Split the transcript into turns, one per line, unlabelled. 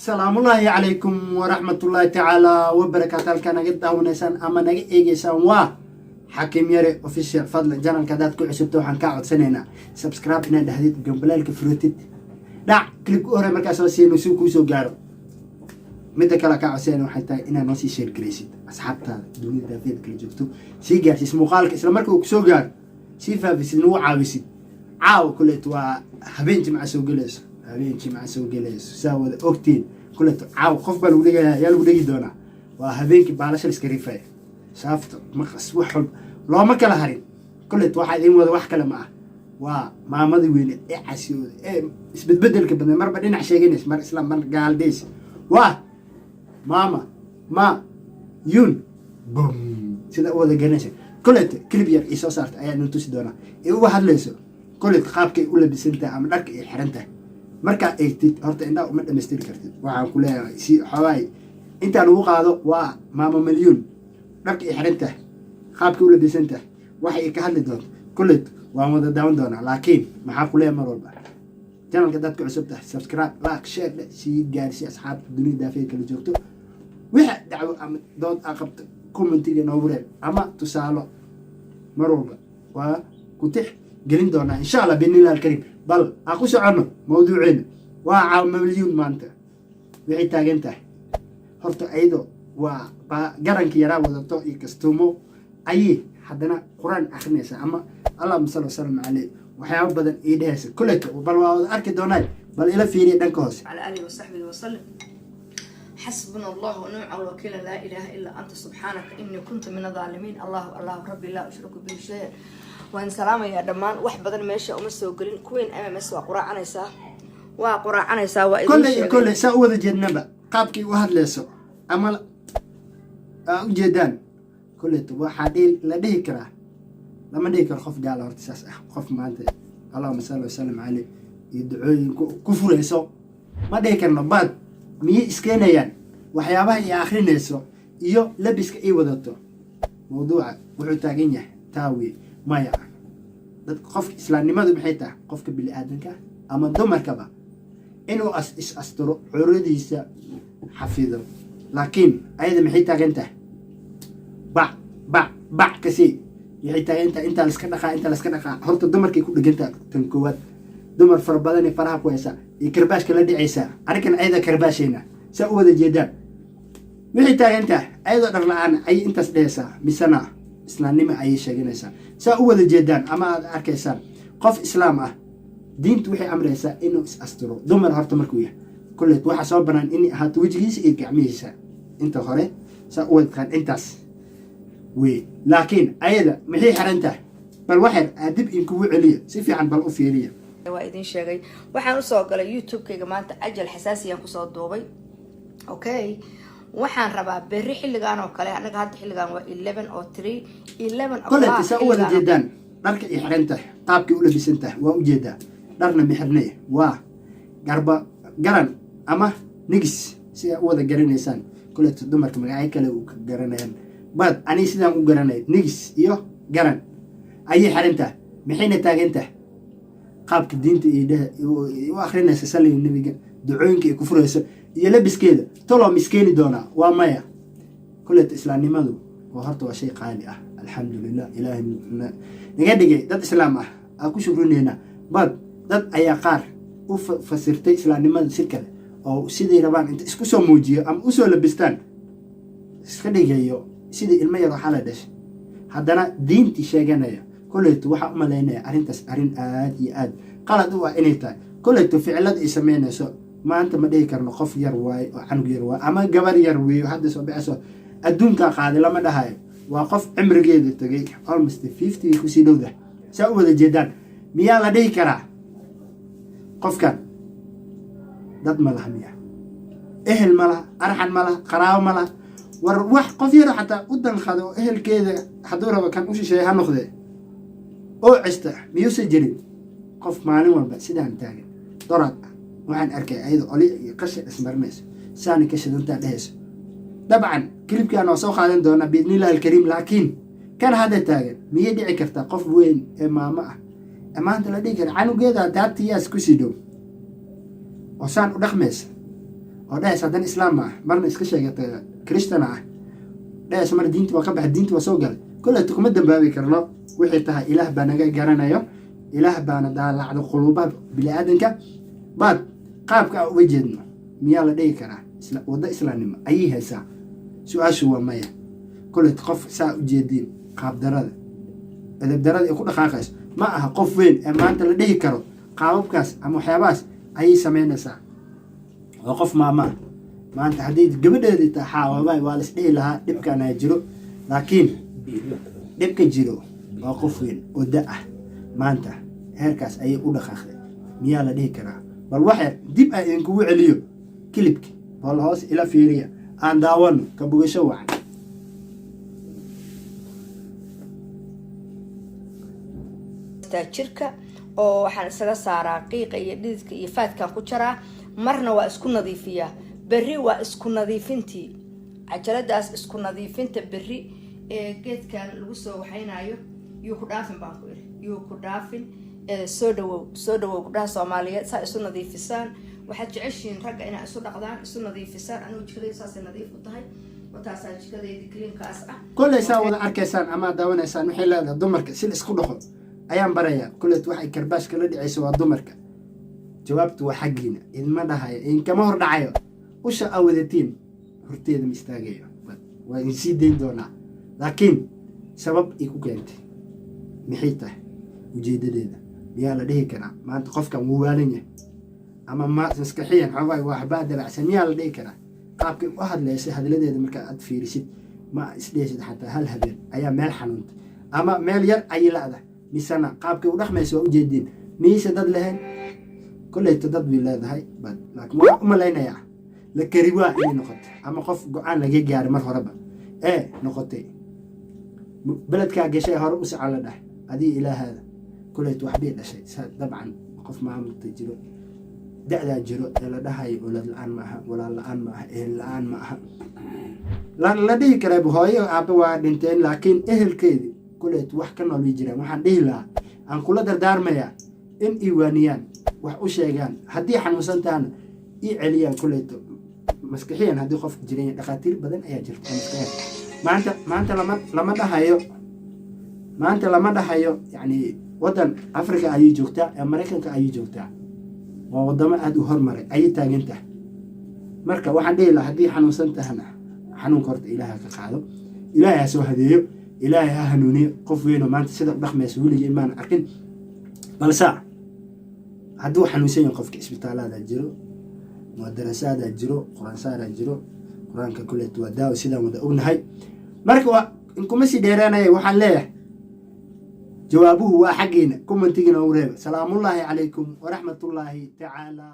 Salaamullaahi calaykum waraxmatullaahi tacaala wabarakaatu. Halkaa naga daawanaysaan ama naga eegeysaan waa Xakim Yare Official. Fadlan, channelka haddaad ku cusubta, waxaan kaa codsanaynaa subscribe inaad dhahdid, gambaleelka furutid, dhac clip u hore markaa soo siino si kuu soo gaaro. Midda kale kaa codsanayna waxay tahay inaad noo sii share garaysid, asxaabtaada dunida daafeed kala joogto sii gaarsiis muuqaalka, isla marka uu kusoo gaaro sii faafisid, nagu caawisid. Caawa kuleet waa habeen Jimca soo gelayso, habeen Jimca soo gelayso, saa wada ogtiin. Kuleeto caawa qof baa lagu dhegaya, yaa lagu dhegi doonaa? Waa habeenkii baalasha la iska rifaya, shaafta maqas, wax walba looma kala harin. Kuleet waxaa idiin wada wax kale ma ah, waa maamadii weyneed ee casiyooda ee isbedbedelka badan, marba dhinac sheeganaysa, mar islaam, mar gaaldhays, waa maama ma yun bum, sida u wada garanaysa. Kuleet clip yar ii soo saarta ayaa idin tusi doonaa ee uga hadlayso kuleet qaabkay u labisan tahay ama dharka ay xiran tahay. Markaa eegtid horta indhaha uma dhamaystiri kartid. Waxaan ku leeyahay si xoogaay intaan ugu qaado, waa maama Malyuun, dharka ay xiran tahay, qaabkay u labisan tahay, waxay ay ka hadli doonto kuleet waan wada daawan doonaa. Laakiin maxaa ku leeyahay? Mar walba channelka dadka cusub tahay, subscribe, like, share dhe, sii gaarsi asxaabta dunida daafeed kala joogto. Wixii dacwo ama dood aa qabto, commentiga noogu reeb ama tusaalo, mar walba waa ku tix gelin doonaa, insha Allah, biidnillahi alkariim. Bal aan ku soconno mawduuceena. Waa caawa Malyuun maanta waxay taagan tahay horta ayado waa garanka yaraa wadato iyo kastuumo ayay haddana Qur-aan akrinaysa ama allahuma salli wasalam caleyh, waxyaabo badan ii dhehaysa. Kuleto bal waa wada arki doonaa, bal ila fiiriya dhanka hoose.
على آله وصحبه وسلم. حسبنا الله ونعم الوكيل، لا إله إلا أنت سبحانك إني كنت من الظالمين. الله الله ربي لا أشرك به شيئا. Waan salaamayaa dhammaan. Wax badan meesha uma soo gelin. Queen MMS waa quraacanaysaa, waa quraacanaysaa, waa idin
kolley
sheegay.
Kolley saa u wada jeednaba qaabkay u hadlayso ama aa u jeedaan, kolleyta waxaa la dhihi karaa, lama dhihi karo qof gaala horta saas ah. Qof maanta allahuma salli wasalam caleyh iyo ducooyin ku furayso ma dhihi karno. Baad miyay iskeenayaan waxyaabaha ay akrinayso iyo labiska ay wadato? Mawduuca wuxuu taagan yahay taawi maya. Dad qofka islaamnimadu maxay tahay? Qofka bini aadanka ama dumarkaba inuu as is asturo, curadiisa xafido. Laakiin ayada maxay taagan tahay? Bac bac bac kasi waxay taagan tahay, intaa laska dhaqaa, intaa laska dhaqaa. Horta dumarkay ku dhegantaha tan koowaad. Dumar fara badanay faraha ku haysaa iyo karbaashka la dhicaysaa. Arrinkan ayada karbaashayna saa u wada jeedaan. Waxay taagan tahay ayadoo dhar la-aan ayay intaas dhehaysaa, misena islaamnimo ayay sheeganaysaa. Saa u wada jeedaan ama aad arkaysaan, qof islaam ah diintu waxay amraysaa inuu is asturo. Dumar horta markuu yahay, kulleet waxaa soo banaan inay ahaato wejigiisa iyo gacmihiisa inta hore, saa u wada taqaan intaas wey. Laakiin ayada maxay xiran tahay? Bal waxyar aa dib inkugu celiya, si fiican bal u fiiriya.
Waa idin sheegay. Waxaan usoo galay YouTube-kayga maanta cajal xasaasiyaan kusoo duubay. Okay, waxaan rabaa berri xilligan oo kale, anaga hadda xilligan waa 11:03, 11.
Kolleeta saa u wada jeedaan dharka ay xiran tahay, qaabkay u labisan tahay waa ujeedaa. Dharna ma xirnay, waa garba garan ama nigis, si aa u wada garanaysaan. Kolleeta dumarka magacyo kale u ka garanayaan, bad aniga sidaan u garanay nigis iyo garan ayay xiran tahay. Maxayna taagan tahay? Qaabka diinta iyo u akrinaysa, saliga Nebiga, ducooyinka ay ku furayso iyo labiskeeda, toloo miskeeni doonaa? Waa maya. Kolleeta islaamnimadu oo horta waa shay qaali ah. Alxamdulilah, Ilaahay naga dhigay dad islaam ah, aan ku shukrineynaa. Bad dad ayaa qaar u fasirtay islaamnimada si kale oo siday rabaan inta isku soo muujiyo ama usoo labistaan, iska dhigayo sidii ilmo yar waxaa la dhashay, haddana diintii sheeganaya. Koleyto waxaa u malaynaya arrintaas arrin aad iyo aad qalad u ah inay tahay. Koleyto ficilada ay sameynayso maanta ma dhihi karno qof yar waaye oo canug yar waaye ama gabar yar weeyo hadda soo baxayso adduunkaa qaaday, lama dhahayo. Waa qof cimrigeeda tegay, almost 50 kusii dhowda, saa u wada jeedaan. Miyaa la dhihi karaa qofkan dad ma laha? Miya ehel ma laha, arxan ma laha, qaraabo ma laha? War wax qof yaro xataa u danqado oo ehelkeeda hadduu rabo kan u shisheeya ha noqdee oo cista miyuusa jirin? Qof maalin walba sidaan taagan. Doraad ah waxaan arkay ayada oli iyo qashin ismarinayso, saani ka shidantaa dhehayso. Dabcan clipkaan waa soo qaadan doonaa biidnillahi alkariim. Laakiin kan hadda taagan, miyay dhici kartaa qof weyn ee maamo ah ee maanta la dhihi kara canugeeda daatiyaas kusii dhow oo saan u dhaqmaysa? Oo dhehaysa haddana Islaam ma ah, marna iska sheegata Kristana ah, dhehaysa mar diinta waa ka baxay, diinta waa soo galay. Koleyta kuma dambaabi karno wixii tahay. Ilaah baa naga garanayo, Ilaah baana daalacdo quluubaha bini-aadanka. Baad qaabka aan uga jeedno, miyaa la dhihi karaa waddo islaamnimo ayay haysaa? Su-aashu waa maya. Koleyta qof saa u jeediin, qaabdarada, edebdarada ay ku dhaqaaqayso, ma aha qof weyn ee maanta la dhihi karo qaababkaas ama waxyaabahaas ayay samaynaysaa. Waa qof maama ah. Maanta haddii gabadheedii tahay, xaawabaay waa la isdhihi lahaa dhibkaanaa jiro, laakiin dhibka jiro waa qof weyn oo da ah. Maanta heerkaas ayay u dhaqaaqday, miyaa la dhihi karaa? Bal waxyar dib aan idinkugu celiyo clipki, bal hoos ila fiiriya, aan daawano. Ka bogasho wacan.
Jirka oo waxaan isaga saaraa qiiqa iyo dhididka iyo faadkaan ku jaraa. Marna waa isku nadiifiyaa. Berri waa isku nadiifintii, cajaladaas isku nadiifinta berri ee geedkan lagu soo waxaynayo. Yuu ku dhaafin baan ku iri, yuu ku dhaafin. Soo dhawow, soo dhawow gabdhaha Soomaaliyeed. Saa isu nadiifisaan, waxaad jeceshihiin ragga inaa isu dhaqdaan, isu nadiifisaan. Anigu jikadayda saasay nadiif u tahay. Wataasaa jikadaydi cleankaas ah.
Kolley saa wada arkaysaan ama daawanaysaan, waxay leedahay dumarka si la isku dhaqo ayaan barayaa. Kolleet waxay karbaashka la dhacaysa waa dumarka. Jawaabtu waa xaggiina. Idinma dhahayo, idinkama hor dhacayo, usha aa wadatiin horteeda ma istaagayo, waa idin sii dayn doonaa. Laakiin sabab ii ku keentay maxay tahay? Ujeedadeeda miyaa la dhihi karaa maanta qofkan wuu waalan yahay ama ma maskaxiyan xoogaa waxbaa dabacsan, miyaa la dhihi karaa? Qaabkay u hadlaysay, hadladeeda marka aad fiirisid, ma isdhehaysid xataa hal habeen ayaa meel xanuuntay ama meel yar ayay la'da. Misena qaabkay u dhaqmaysa waa ujeediin. Miyayse dad lahayn? Kolleyta dad bay leedahay, laakiin waxaan u malaynayaa la kari waa inay noqotay ama qof go-aan laga gaaray mar horeba ee noqotay. Beledkaa gashay, hore u socon la dhahay, adiga ilaahaada. Kolleyta waxbay dhashay. Dabcan qof maamulta jiro, da-daa jiro ee la dhahayo olad la-aan ma aha, walaal la-aan ma aha, ehel la-aan ma aha la dhihi karaa. Hooyo, aabe waa dhinteen, laakiin ehelkeedi kolleyt wax ka nool way jiraan. Waxaan dhihi lahaa, aan kula dardaarmayaa in ii waaniyaan, wax u sheegaan, haddii xanuunsan tahana ii celiyaan. Kolleyto maskaxiyan haddii qofka jiran, dhakhaatiir badan ayaa jirta oo maskaxiyan. Maanta lama dhahayo, maanta lama dhahayo. Yacni waddan Africa ayay joogtaa ee Maraykanka ayay joogtaa, waa wadamo aada u hormaray ayay taagan tahay. Marka waxaan dhihi lahaa, haddii xanuunsan tahana, xanuunka horta Ilaaha ka qaado, Ilaahay ha soo hadeeyo, Ilaahay ha hanuuniyo. Qof weynoo maanta sida u dhaqmaysa weligii imaan arkin. Balse hadduu xanuunsan yahay qofka, isbitaaladaa jiro, madarasaadaa jiro, qur-aansaaraa jiro. Qur-aanka kuleet waa daawo, sidaan wada ognahay. Marka waa inkuma sii dheeraanaya. Waxaan leeyahay jawaabuhu waa xaggiina, commentigiina u reeba. Salaamullaahi calaykum waraxmatullaahi tacaala.